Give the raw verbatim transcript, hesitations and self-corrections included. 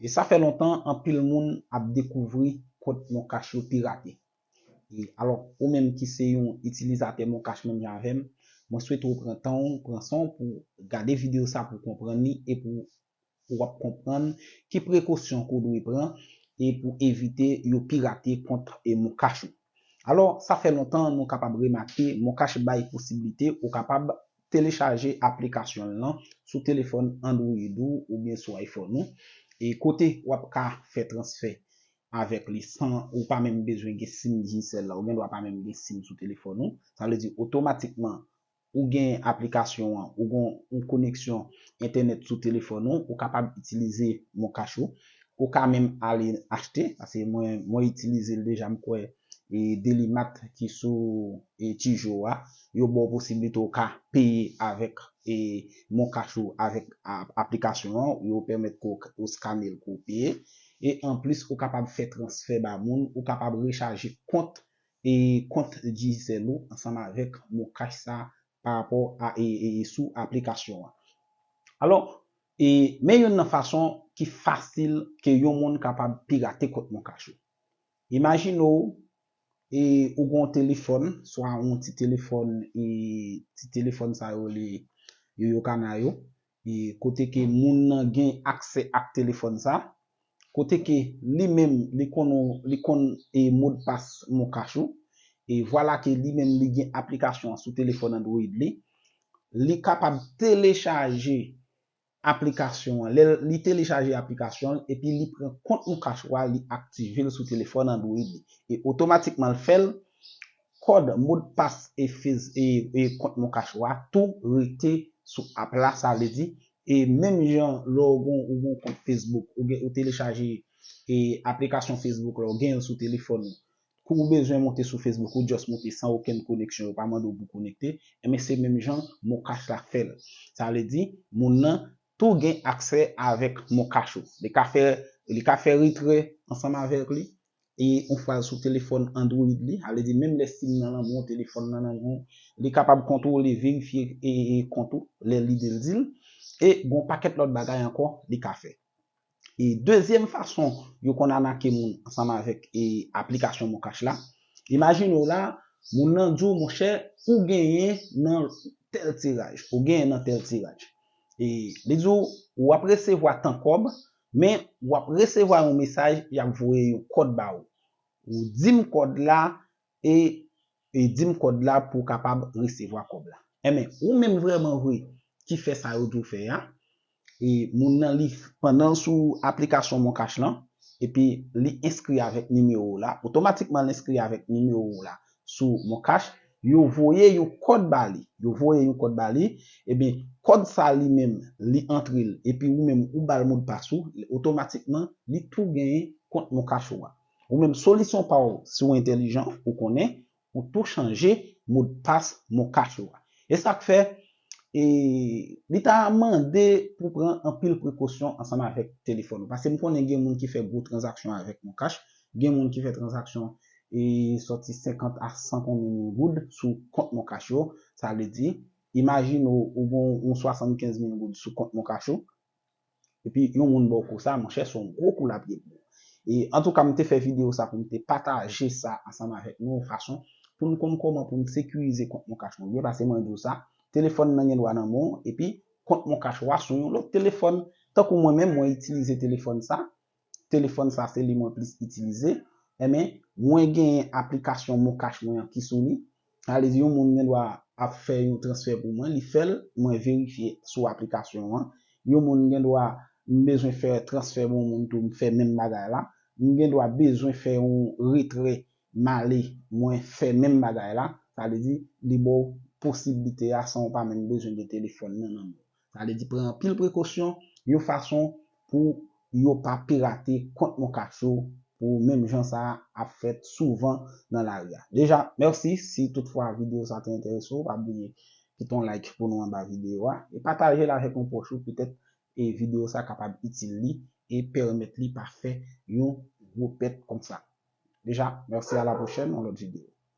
E sa fè lontan anpil moun ap dekouvri kont MonCash yo pirate. E alò, ou menm ki se yon itilizatè MonCash menm jan avè m, mwen swete w pran tan w, pran san w pou gade videyo sa pou w konprann li e pou w ap konprann ki prekosyon ke w dwe pran e pou evite yo pirate kont e MonCash ou. Alò, sa fè lontan nou kapab remake MonCash bay posiblite ou kapab telechaje aplikasyon l lan sou telefòn Android ou oubyen sou iPhone ou. E kote w ap ka fè transfè avèk li san ou pa menm bezwen gen sim Digicel la, ou gen dwa pa menm gen sim sou telefòn ou. Sa vle di otomatikman ou gen aplikasyon an, ou gen yon koneksyon entènèt sou telefòn ou, ou kapab itilize MonCash ou. Ou ka menm ale achte, paske mwen, mwen itilize l deja, m kwè, e Delimat ki sou e Tijo a, yo ba w posiblite ou ka peye avèk e MonCash ou avèk a- aplikasyon an, yo pèmèt ke w, ou skane l ke w peye. E anplis, ou kapab fè transfè ba moun, ou kapab rechaje kont e kont Digicel ou ansanm avèk MonCash sa pa rapò a e, e, e sou aplikasyon an. Alò, e, men youn nan fason ki fasil ke yon moun kapab pirate kont MonCash ou. Imajine w, e, ou gen yon telefòn, swa yon ti telefòn, e, ti telefòn sa yo le yo yo kana yo, e, kote ke moun nan gen aksè ak telefòn sa, kote ke li menm li konn li konn e modpas MonCash ou, e vwala ke li menm li gen aplikasyon an sou telefòn Android li, li kapab telechaje aplikasyon an. Lè li telechaje aplikasyon an, epi li pran kont MonCash ou a, li aktive l sou telefòn Android li. E otomatikman l fè l, kòd, modpas e, e, e kont MonCash ou a, tou rete sou app la, sa vle di, e menm jan lè w gon, ou gon kont Facebook, ou, gen, ou telechaje e aplikasyon Facebook la, ou gen l sou telefòn ou. Kou ou bezwen monte sou Facebook, ou just monte san okenn koneksyon, yo pa mande w pou konekte, enben se menm jan MonCash la fè l. Sa vle di, moun nan tou gen aksè avèk MonCash ou. Li ka fè, li ka fè retrè ansanm avèk li, e yon fwa l sou telefòn Android li, sa vle di menm lè sim nan nan men w, telefòn nan nan men w, li kapab kontwole, verifye e, e kont ou lè lide l di l, e gon pakèt lòt bagay ankò li ka fè. E dezyèm fason yo konn anake moun ansanm avèk e aplikasyon MonCash la, imajine w la, moun nan di w, monchè, ou genyen nan tèl tiraj, ou genyen nan tèl tiraj. E li di w, w ap resevwa tan kòb, men w ap resevwa yon mesaj, y ap voye yon kòd ba ou. Ou di m kòd la, e, e di m kòd la pou w kapab resevwa kòb la. Enben, ou menm vrèman vre ki fè sa yo di w fè a, e moun nan li, pandan l sou aplikasyon MonCash lan, epi li enskri avèk nimewo w la, otomatikman l enskri avèk nimewo w la sou MonCash, yo voye yon kòd ba li. Yo voye yon kòd ba li, ebyen, kòd sa li menm, li antre l, epi ou menm ou ba l modpas ou, otomatikman, li tou genyen kont MonCash ou a. Ou menm solisyon pa w, si w entèlijan, ou konnen, ou tou chanje modpas MonCash ou a. E sa k fè, e, li ta mande pou pran anpil prekosyon ansanm avèk telefòn ou. Paske m konnen gen moun ki fè gwo tranzaksyon avèk MonCash, gen moun ki fè tranzaksyon e sòti senkant a san konbyen mil goud sou kont MonCash yo. Sa vle di, imajine w, ou gen yon swasannkenz mil goud sou kont MonCash ou, epi yon moun ba w kou sa, monchè, se yon gwo kou l ap ye pou ou. E antouka, m te fè videyo sa pou m te pataje sa ansanm avèk nou, yon fason pou n konn kòman pou n sekirize kont MonCash nou byen, paske mwen di w sa, telefòn nan gen dwa nan men w, epi kont MonCash ou a sou yon lòt telefòn. Tankou mwen menm, mwen itilize telefòn sa, telefòn sa se li mwen plis itilize, enben, mwen genyen aplikasyon MonCash mwen an ki sou li. Sa vle di yon moun gen dwa ap fè yon transfè pou mwen, li fè l, mwen verifye sou aplikasyon an. Yon moun gen dwa, m bezwen fè transfè pou yon moun tou, m fè menm bagay la. M gen dwa bezwen fè yon retrè, m ale, mwen fè menm bagay la. Sa vle di, li ba w posiblite a san w pa menm bezwen gen telefòn nan nan men w. Sa vle di pran anpil prekosyon, yon fason pou yo pa pirate kont MonCash ou, pou menm jan sa ap fèt souvan nan lari a. Deja, mèsi. Si toutfwa videyo sa te enterese w, pa bliye kite yon like pou nou anba videyo a, e pataje l avèk yon pwòch ou, petèt e videyo sa kapab itil li e pèmèt li pa fè yon gwo pèt kòmsa. Deja, mèsi, a la pwochèn, yon lòt videyo.